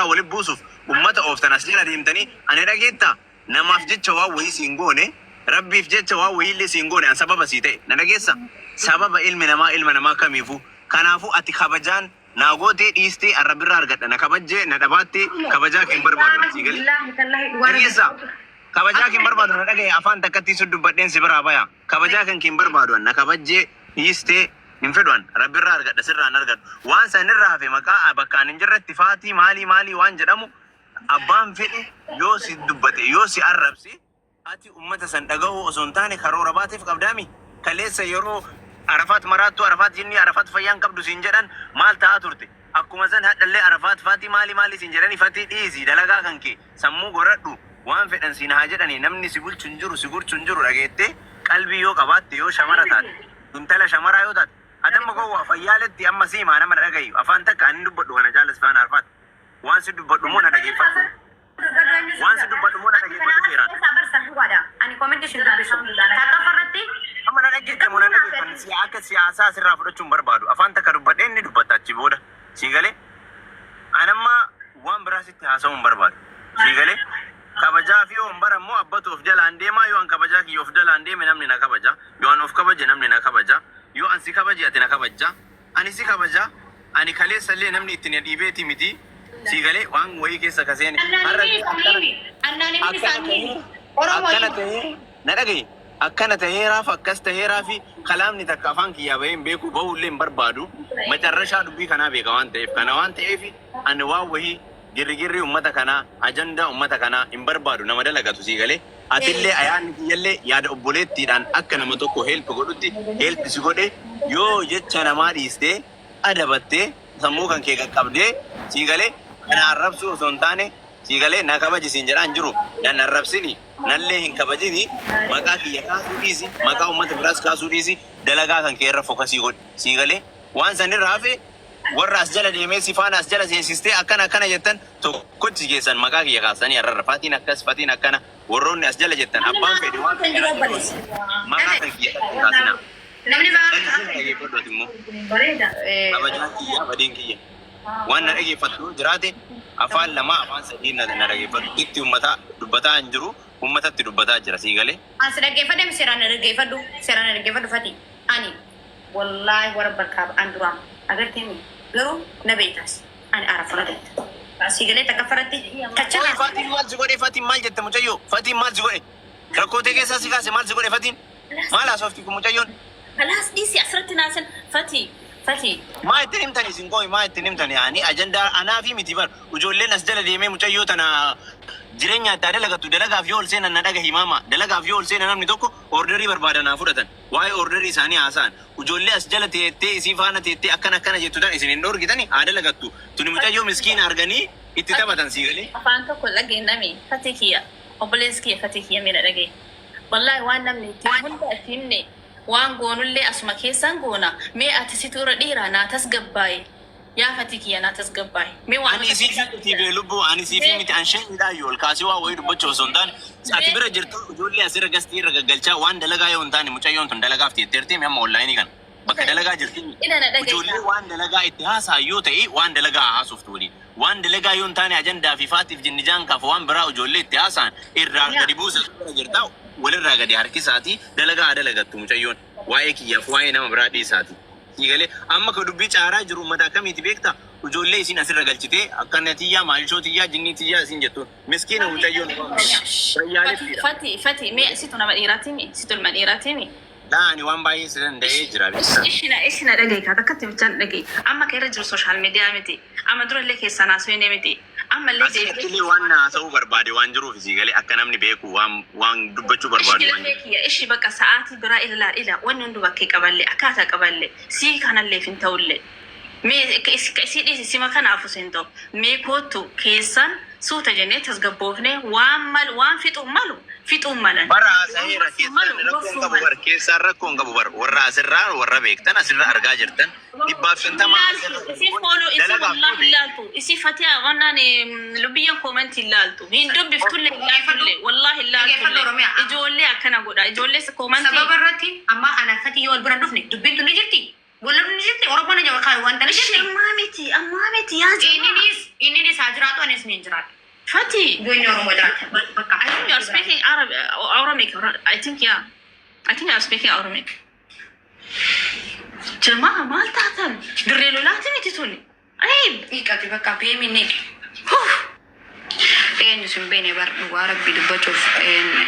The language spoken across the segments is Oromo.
biraa walitti buusuuf ummata ooftan as jala deemtanii ani dhageettaa namaaf jecha waan wayii siin goone, Rabbiif jecha waan wayiillee siin goone. An sababa sii ta'e, na dhageessa? Sababa ilmi namaa ilma namaa kamiifuu. Kanaafuu ati kabajaan naa gootee dhiistee an Rabbirraa argadha. Na kabajjee na dhabaattee kabajaa kee hin barbaadu ani, sii galee? Wallaahi tallaahi dhugaa rabbi. Dhageessaa? Kabajaa kee hin barbaadu. Na dhagaye, afaan takkattii si dubbadheen si biraa baya. Kabajaa kan kee hin barbaadu an. Na kabajjee dhiistee hin fedhu an. Rabbirraa argadha, sirraa hin argadhu. Waan sanirraa hafe maqaa bakka an hin jirretti faatii maalii maalii waan jedhamu abbaan fedhe yoo si dubbate, yoo si arrabse, ati ummata san dhagahuu osoo hin taane karoora baateef qabdaami. Kaleessa yeroo Arafaat maraattuu, Arafaat jinnii, Arafaat fayyaa hin qabdu siin jedhan maal ta'aa turte? Akkuma san hadhallee Arafaat faatii maalii maalii siin jedhani. Fatii, dhiisi dalagaa kan kee, sammuu goradhu. Waan fedhan siin haa jedhani, namni si bulchu hin jiru, si gurchu hin jiru. Dhageettee qalbii yoo qabaatte, yoo shamara taate, intala shamaraa yoo taate, ati amma gowwaa fayyaaletti amma si himaa nama na dhagayu. Afaan takka ani dubbadhu kana caala si faana Arafaat. Waan si dubbadhu immoo na dhageeffadhu. Waan si dubbadhu immoo na dhageeffadhu seeraan. Ani comment isin dubbisu. Takkaffaa irratti Amma na dhaggeette moo na dhaggeeffanne? Si akka siyaasaa sirraa fudhachuu hin barbaadu. Afaan takka dubbadhee inni dubbatta achi booda. Sii galee? Ani amma waan biraa sitti haasa'uu hin barbaadu. Sii galee? Kabajaa fi yoon bara immoo abbatu of jalaan deemaa. Yoo an kabajaa kiyya of jalaan deeme, namni na kabaja. Yoo an of kabaje, namni na kabaja. Yoo an si kabaje, ati na kabajja. Ani si kabaja. Ani kaleessa illee namni itti na dhiibeeti miti. Sii galee? Waan wayii keessa ka seene. Har'a illee akkana tahee akkana tahee, na dhagahi, akkana taheeraaf, akkas taheeraa fi kalaamni takka afaan kiyyaa bahee hin beeku, bahuu illee hin barbaadu. Macarrashaa dubbii kanaa beeka waan ta'eef. Kana waan ta'eef ani waan wayii girrigirrii ummata kanaa, ajandaa ummata kanaa hin barbaadu. Nama dalagatu, sii galee? Atillee ayaanni kiyyallee yaada obboleettiidhaan akka nama tokko help godhutti help si godhe. Yoo jecha namaa dhiistee adabattee sammuu kan kee qaqqabdee, sii galee, kana arrabsuu osoo hin taane, sii galee, na kabaji siin jedhaa hin jiru. Nan arrabsini, nallee hin kabajini. Maqaa kiyya kaasuu dhiisi, maqaa ummata biraas kaasuu dhiisi, dalagaa kan kee irra focus godhi. Sii galee? Waan sanirra hafe warra as jala deemee si faana as jala seensistee akkana akkana jettan tokkochi keessan maqaa kiyya kaasanii har'arra fatiin akkas, fatiin akkana, warroonni as jala jettan, abbaan fedhe waan fedhe haa jedhu, maqaa kan kiyya takka hin kaasinaa. Namni Callisii na dhageeffadhu. Ati immoo kabajaan kiyya badiin kiyya waan na dhageeffattu yoo jiraate, afaan lama afaan sadii na dhageeffadhu. Itti ummata dubbataa hin jiru, ummatatti dubbataa jira. Sii galee? An si dhaggeeffadhe, seeraan na dhaggeeffadhu, seeraan na dhaggeeffadhu. Fati, ani wallaahi warra barkaaba an duraan agartee mi garuu na beektaas ani arafa na beekta. Si galee? Takka farratti Oi. Kachana. Fatiin maal si godhe? Fatiin maal jette mucayyoo? Fatiin maal si godhe? Rakkootee keessaa si kaase? Maal si godhe Fatiin? Maal haasofti kun mucayyoon? Kalaas, dhiisi asirratti naasan. Fati, Fati. Maa ittiin himtani isin? Qoy, maa ittiin himtani? Ani ajandaa anaa fi miti bar. Ijoolleen as jala deemee mucayyoo tana jireenya addaa dalagattu dalagaaf yoo ol seenan, na dhagahi maama, dalagaaf yoo ol seenan namni tokko order barbaada naa fudhatan, waa'ee order isaanii haasa'an. Ijoollee as jala teettee isii faana teettee akkana akkana jettu tan isin hin dhoorgitani. Haa dalagattu tuni mucayyoo miskiina arganii itti taphatan. Sii galee? Afaan tokko dhageenyami. Fati kiyya, obboleessi kiyya, Fati kiyya, miidha dhagee. Wallaahi waan namni itti hunda itti himne, waan goonullee asuma keessaan goona. Mee ati situ irra dhiira, naa tasgabbaaye. Yaa Fatii kiyya, naa tasgabbaaye. Mee Ani waanota siifii miti bee lubbuu, ani siifii miti. An sheeniidhaa yoo ol kaasee waa wayii dubbachuu osoo hin taane, ati bira jirtu ijoollee asirra gastii irra gaggalchaa waan dalagaa yoo hin taane, mucayyoon tun dalagaaf teetteertii mi amma online kana bakka dalagaa jirti. Ila na dhagaye. Ijoollee waan dalagaa itti haasa'an yoo ta'e, waan dalagaa haa haasoftu waliin. Waan dalagaa yoo hin taane, ajandaa fi faatiif jinnijaankaaf waan biraa ijoollee itti haasa'an irraa gadi buusa. Bira jirta, walirraa gadi harkisaati dalagaa haa dalagattu mucayyoon. Waa'ee kiyyaaf waa'ee nama biraa dhiisaati. Galee? Amma ka dubbii caaraa jiru uummata akkamiiti beektaa? Ijoollee isin asirra galchitee akkana tiyyaa, maalishoo tiyyaa, jinnii tiyyaa isin jettuun miskiina mucayyoon fayyaalettiidha. Fati, Fati, mee situ nama dhiiraatimi, situ ilma dhiiraatimi. Laa, ani waan baay'ee si danda'ee jira, beektaa? Ishina ishina dhagaye kaa takkatti bichaan dhagaye. Amma ka irra jiru social media miti. Amma durallee keessaan haasofne miti. Ammallee Asirratti deebi'ee illee waan na haasa'uu barbaade waan jiruuf, isii galee, akka namni beeku waan dubbachuu Ishi barbaadu waan lafee jiruuf. Kiyya ishi bakka sa'aatii biraa ilaalaa ila wanni hundi bakkee qaballe, akkaataa qaballe, sii kanalleef hin ta'ullee. Mee ka isii dhiisi, sima kanaafus hin ta'u. Mee koottu keessaan suuta jennee tasgabboofnee waan malu, waan fixuun malu fixuun malan. Bara Waan haasaheera gorsuun malu keessaan rakkoon gorsuu qabu mala. bar, keessaan rakkoon qabu bar. Warra asirraa, warra beektan, asirra argaa jirtan, 150 asirra Laaltu isii kun follow isii dalagaaf wallahi dhufe. Laaltu isii fatiha wannaan lubbiyyaan comment laaltu hin dubbiftullee, hin laaltullee, wallahi hin Dhageeffadhu laaltullee. Oromiyaa. Ijoollee akkana godha, ijoollee comment. Sababa irratti amma ana fatii yoo wal bira hin dhufne dubbiin tun ni jirti. Wallabni ni jirti Oromoon na jaba wanta ni Ishee jirti. ammaa miti ammaa miti yaa jamaa. Inninis inninis haa jiraatu anis ni jiraadha. Fati. Goonni Oromoo jiraata. Bakka. I think you are speaking Arab, Oromic. I think yeah. I think you are speaking Oromic. Jamaa maal taatan? Dirree lolaati miti tuni. Ayib. Hiiqati bakka beeminne. Eenyu sin beene bar dhugaa rabbii dubbachuuf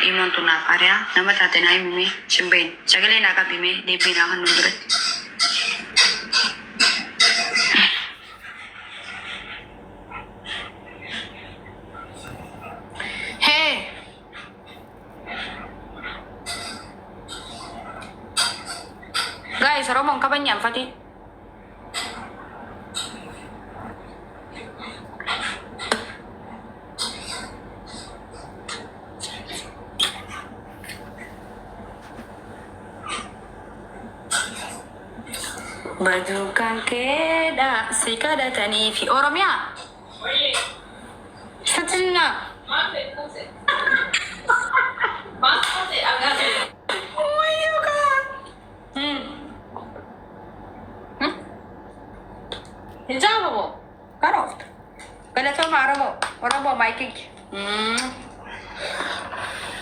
imoon tun naaf ariyaa nama taate naa himime sin beene sagalee naa qabime deebii naa hannuun duratti. Hee guys Oromoon kabajaan fatii. Baduukaan keedha si kadhatanii fi Oromiyaa. Satina. Hijaaba moo? Kan ooftu. Galatooma Oromoo. Oromoo maayikii.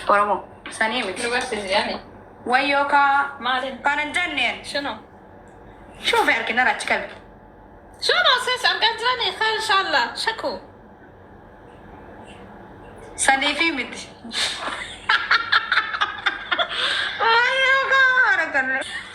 Oromoo. Sanii miti. Wayyoo kaa. Maalin? Kan hin jenneen. Shino. Shuufe harkina achi qabi. Shino sis argaa jirani khair inshallah. Shaku. Saniifi miti. Wayyoo kaa.